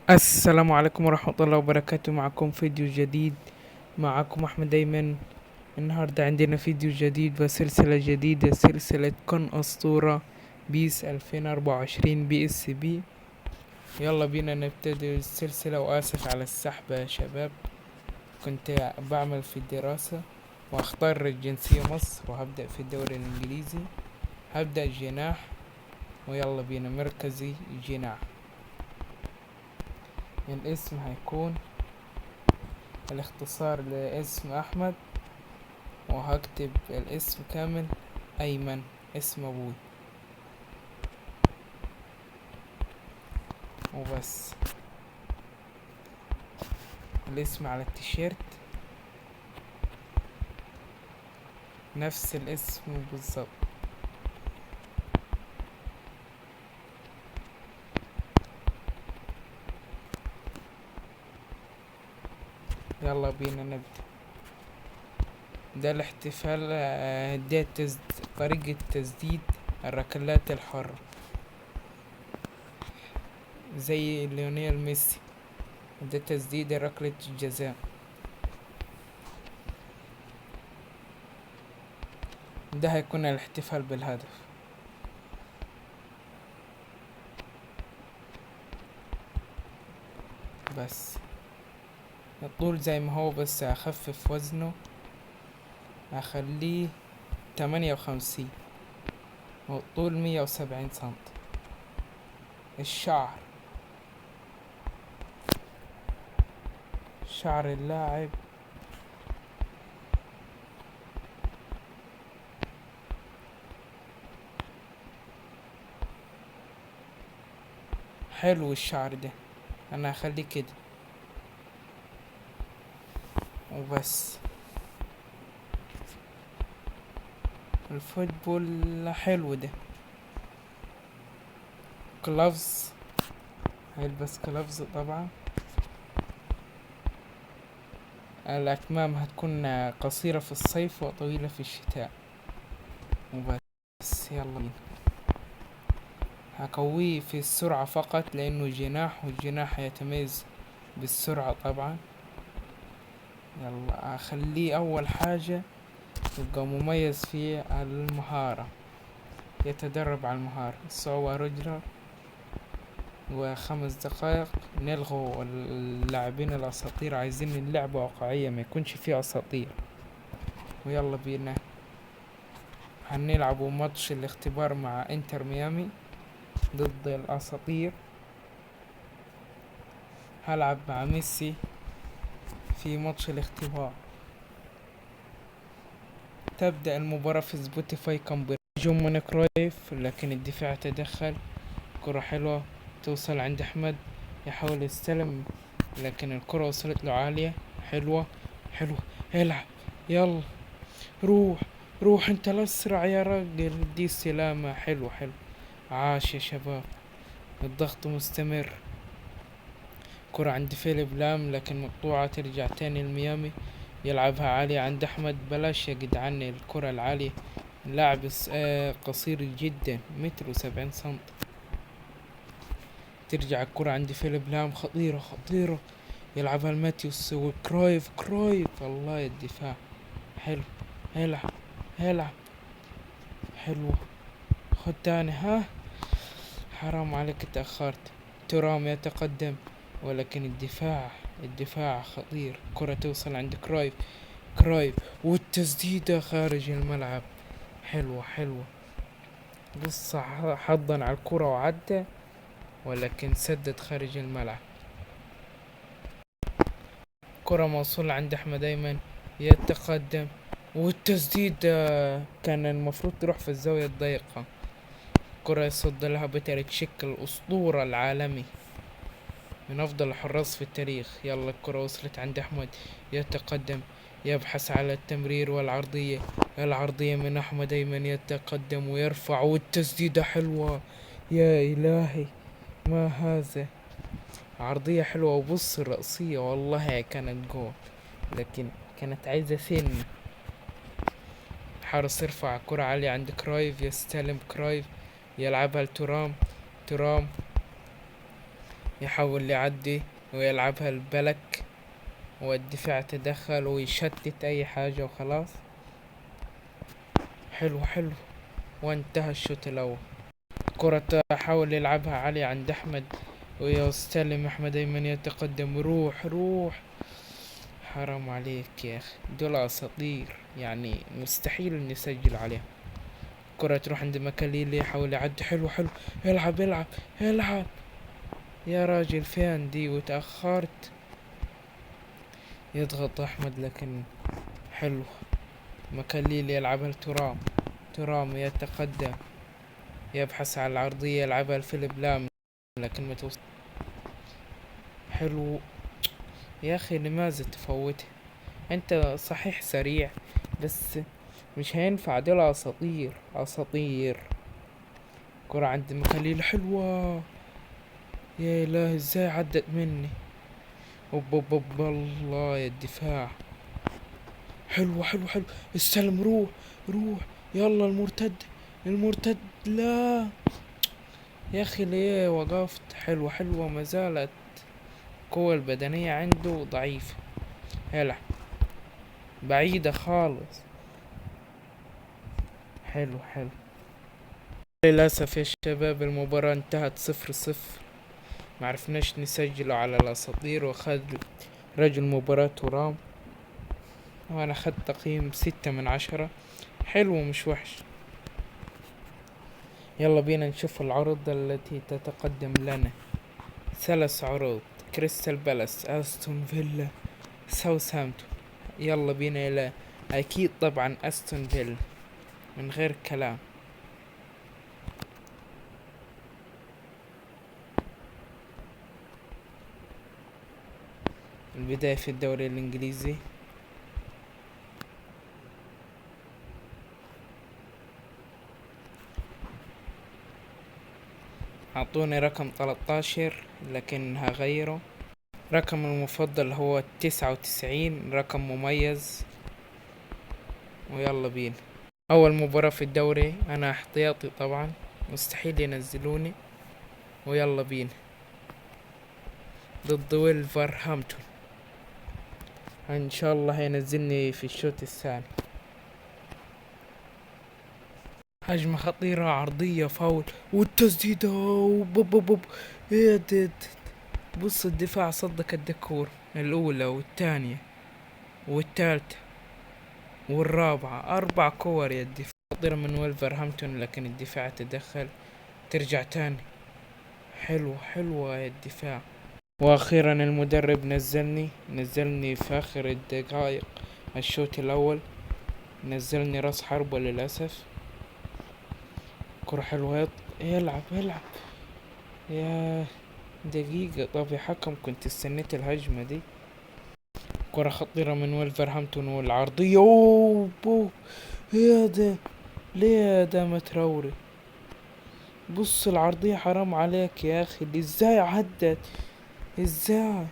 السلام عليكم ورحمة الله وبركاته. معكم فيديو جديد، معكم أحمد أيمن. النهاردة عندنا فيديو جديد وسلسلة جديدة، سلسلة كن أسطورة PES 2024 PSP. يلا بينا نبتدي السلسلة، وآسف على السحبة يا شباب، كنت بعمل في الدراسة. واختار الجنسية مصر، وهبدأ في الدوري الإنجليزي، هبدأ جناح، ويلا بينا مركزي جناح. الاسم هيكون الاختصار لاسم أحمد، وهكتب الاسم كامل أيمن، اسم أبوي وبس. الاسم على التيشيرت نفس الاسم بالظبط. يلا بينا نبدأ. ده الاحتفال، ده طريقة تسديد الركلات الحرة زي ليونيل ميسي. ده تسديد ركلة الجزاء. ده هيكون الاحتفال بالهدف. بس الطول زي ما هو، بس هخفف وزنه، هخليه 58، والطول 170 سنتي. الشعر، شعر اللاعب حلو، الشعر ده انا هخليه كده وبس. ال football حلو ده. gloves، هيلبس gloves طبعا. الأكمام هتكون قصيرة في الصيف وطويلة في الشتاء وبس. يلا بينا. هقويه في السرعة فقط لأنه جناح، والجناح يتميز بالسرعة طبعا. يلا أخليه أول حاجة يبقى مميز في المهارة، يتدرب على المهارة. الصعوبة رجلر، وخمس دقائق. نلغوا اللاعبين الأساطير، عايزين اللعبة واقعية ما يكونش فيه أساطير. ويلا بينا هنلعبوا ماتش الاختبار مع انتر ميامي ضد الأساطير. هلعب مع ميسي في ماتش الاختبار. تبدأ المباراة في سبوتيفاي كامبر. هجوم من كرويف، لكن الدفاع تدخل. كرة حلوة توصل عند أحمد، يحاول يستلم لكن الكرة وصلت له عالية. حلوة حلوة، العب يلا، روح روح انت الأسرع يا راجل. دي السلامة. حلو حلو، عاش يا شباب. الضغط مستمر. كرة عند فيليب لام لكن مقطوعة، ترجع تاني لميامي، يلعبها عالية عند أحمد. بلاش يا جدعان الكرة العالية، اللاعب قصير جدا، متر وسبعين سنتي. ترجع الكرة عند فيليب لام، خطيرة خطيرة، يلعبها لماتيوس وكرايف. كرايف، الله يا الدفاع. حلو، العب العب، حلو، خد تاني. ها حرام عليك اتأخرت. ترام يتقدم ولكن الدفاع خطير. كرة توصل عند كرايف، كرايف والتسديدة خارج الملعب. حلوة حلوة، بص حضن على الكرة وعدى ولكن سدد خارج الملعب. كرة موصولة عند أحمد أيمن، يتقدم والتسديدة كان المفروض تروح في الزاوية الضيقة. كرة يصد لها بيتر تشيك الأسطورة العالمي، من أفضل الحراس في التاريخ. يلا الكرة وصلت عند أحمد، يتقدم، يبحث على التمرير والعرضية، العرضية من أحمد أيمن، يتقدم ويرفع والتسديدة حلوة. يا إلهي ما هذا، عرضية حلوة. وبص الرأسية والله كانت جول، لكن كانت عايزة سن. حارس يرفع كرة عالية عند كرايف، يستلم كرايف، يلعبها لترام، ترام يحاول يعدي ويلعبها البلك، والدفاع تدخل ويشتت اي حاجة وخلاص. حلو حلو، وانتهى الشوط الاول. كرة تحاول يلعبها علي عند احمد، ويستلم احمد ايمن، يتقدم، روح روح، حرام عليك يا اخي، دول اساطير مستحيل ان يسجل عليهم. كرة تروح عند ماكاليلي، يحاول يعدي، حلو حلو، العب العب العب يا راجل، فين دي وتأخرت. يضغط احمد لكن حلو، ماكاليلي يلعبها لترام، ترام يتقدم، يبحث على العرضية، يلعبها لفيليب لام لكن ما توصل. حلو يا اخي، لماذا تفوتها؟ انت صحيح سريع بس مش هينفع، دول اساطير اساطير. كرة عند ماكاليلي حلوة، يا اله ازاي عدت مني. اوب اوب اوب، الله يا الدفاع. حلو حلو حلو، استلم، روح روح، يلا المرتد المرتد، لا يا اخي ليه وقفت؟ حلوة حلوة، ما زالت القوة البدنية عنده ضعيفة. هلا بعيدة خالص. حلو حلو. للأسف يا شباب المباراة انتهت 0-0، معرفناش نسجله على الأساطير، وخد رجل مباراة ترام، وأنا خدت تقييم 6 من 10، حلو مش وحش. يلا بينا نشوف العروض التي تتقدم لنا. 3 عروض: كريستال بالاس، أستون فيلا، ساوثهامبتون. يلا بينا إلى أكيد طبعا أستون فيلا من غير كلام. البداية في الدوري الإنجليزي. أعطوني رقم 13 لكن هغيره. رقم المفضل هو 99، رقم مميز. ويلا بينا أول مباراة في الدوري. أنا احتياطي طبعا، مستحيل ينزلوني. ويلا بينا ضد ويلفرهامبتون، إن شاء الله هينزلني في الشوط الثاني. هجمة خطيرة، عرضية، فاول، والتسديدة، بوب بوب بوب. إيه ده؟ بص الدفاع صدق الدكور الأولى والثانية والثالثة والرابعة، 4 كور يا الدفاع. خطيرة من ويلفرهامبتون لكن الدفاع تدخل، ترجع تاني. حلوة حلوة يا الدفاع. واخيرا المدرب نزلني في اخر الدقائق الشوط الاول، نزلني راس حربة للاسف. كرة حلوة، يلعب يلعب يا دقيقة. طب يا حكم كنت استنيت الهجمة دي. كرة خطيرة من ويلفرهامبتون والعرضية، أوه، بو. يا ده ليه يا ده ما تروري؟ بص العرضية حرام عليك يا اخي، دي ازاي عدت؟ ازاي؟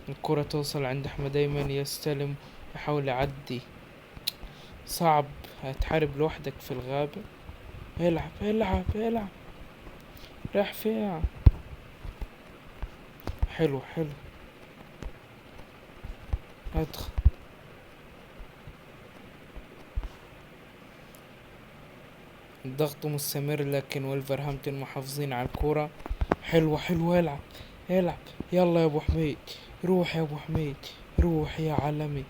الكرة توصل عند احمد ايمن، يستلم، يحاول يعدي، صعب، هتحارب لوحدك في الغابة. العب العب العب، راح فيها. حلو حلو، ادخل. الضغط مستمر لكن ولفرهامبتون محافظين على الكرة. حلو حلو، العب العب، يلا يا ابو حميد، روح يا ابو حميد، روح يا عالمي،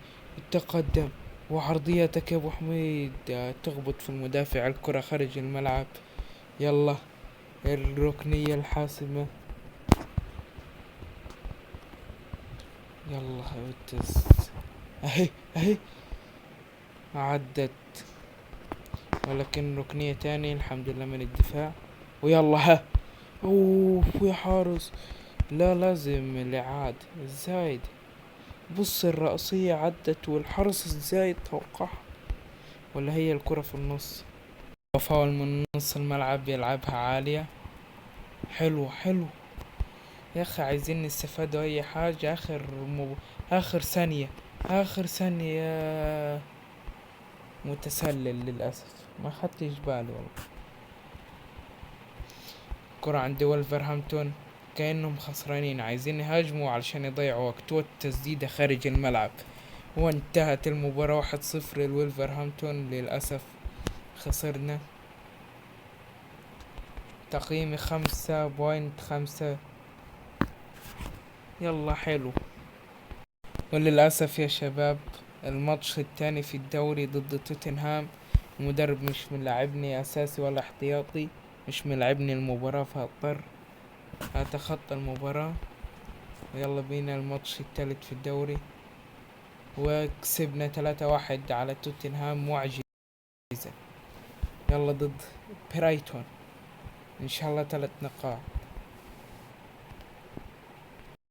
تقدم، وعرضيتك يا ابو حميد تخبط في المدافع، الكرة خارج الملعب. يلا الركنية الحاسمة، يلا اهي اهي عدت، ولكن ركنية تاني الحمد لله من الدفاع. ويلا ها، اوف يا حارس، لا لازم الإعادة. ازاي دي؟ بص الرأسية عدت والحارس ازاي توقعها؟ ولا هي الكرة في النص؟ فاول من نص الملعب، يلعبها عالية. حلو حلو يا اخي، عايزين نستفاد اي حاجة. اخر ثانية، اخر ثانية، متسلل للأسف، ما خدتش بالي والله. الكرة عند ولفرهامبتون، كأنهم خسرانين عايزين يهاجموا علشان يضيعوا وقت، والتسديدة خارج الملعب، وانتهت المباراة 1-0 لولفرهامبتون. للأسف خسرنا. تقييمي 5.5. يلا حلو. وللأسف يا شباب الماتش التاني في الدوري ضد توتنهام، المدرب مش ملاعبني أساسي ولا احتياطي، مش ملاعبني المباراة، فهضطر أتخطى المباراة. ويلا بينا الماتش التالت في الدوري، وكسبنا 3-1 على توتنهام، معجزة. يلا ضد برايتون إن شاء الله 3 نقاط.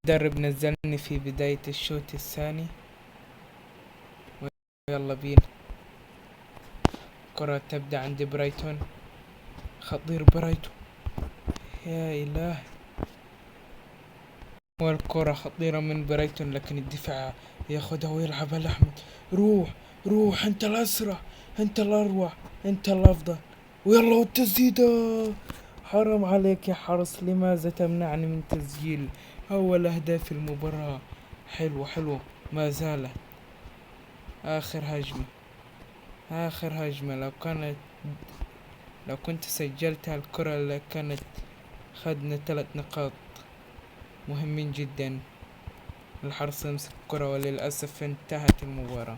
المدرب نزلني في بداية الشوط الثاني، ويلا بينا. كرة تبدأ عند برايتون، خطير برايتون، يا إله. والكرة خطيرة من برايتون، لكن الدفاع ياخدها ويلعبها لأحمد. روح روح، انت الأسرع، انت الأروع، انت الأفضل. ويلا والتسديدة، حرام عليك يا حرس، لماذا تمنعني من تسجيل أول أهداف المباراة؟ حلو حلو، ما زالت آخر هجمة، آخر هجمة. لو كنت سجلتها الكرة لكانت خدنا 3 نقاط مهمين جدا. الحرس يمسك الكرة، وللأسف انتهت المباراة،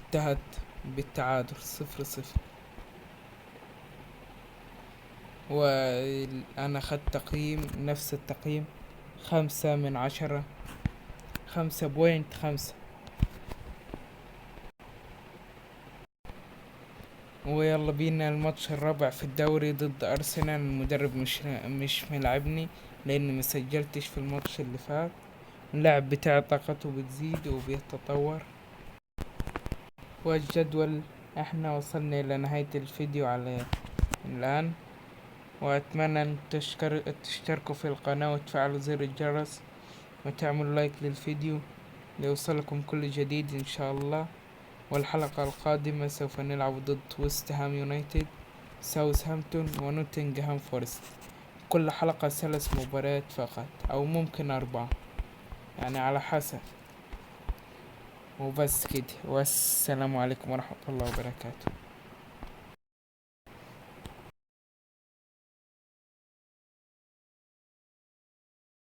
انتهت بالتعادل 0-0. وأنا خدت تقييم نفس التقييم 5 من 10، 5.5. ويلا بينا الماتش الرابع في الدوري ضد أرسنال. المدرب مش ملعبني لأن مسجلتش في الماتش اللي فات. اللاعب بتاعي طاقته بتزيد وبيتطور. والجدول احنا وصلنا إلى نهاية الفيديو على الآن، وأتمنى أن تشتركوا في القناة وتفعلوا زر الجرس وتعملوا لايك للفيديو ليوصلكم كل جديد إن شاء الله. والحلقة القادمة سوف نلعب ضد ويست هام يونايتد، ساوثهامبتون، ونوتنغهام فورست. كل حلقة 3 مباريات فقط، أو ممكن 4، على حسب. وبس كده، والسلام عليكم ورحمة الله وبركاته.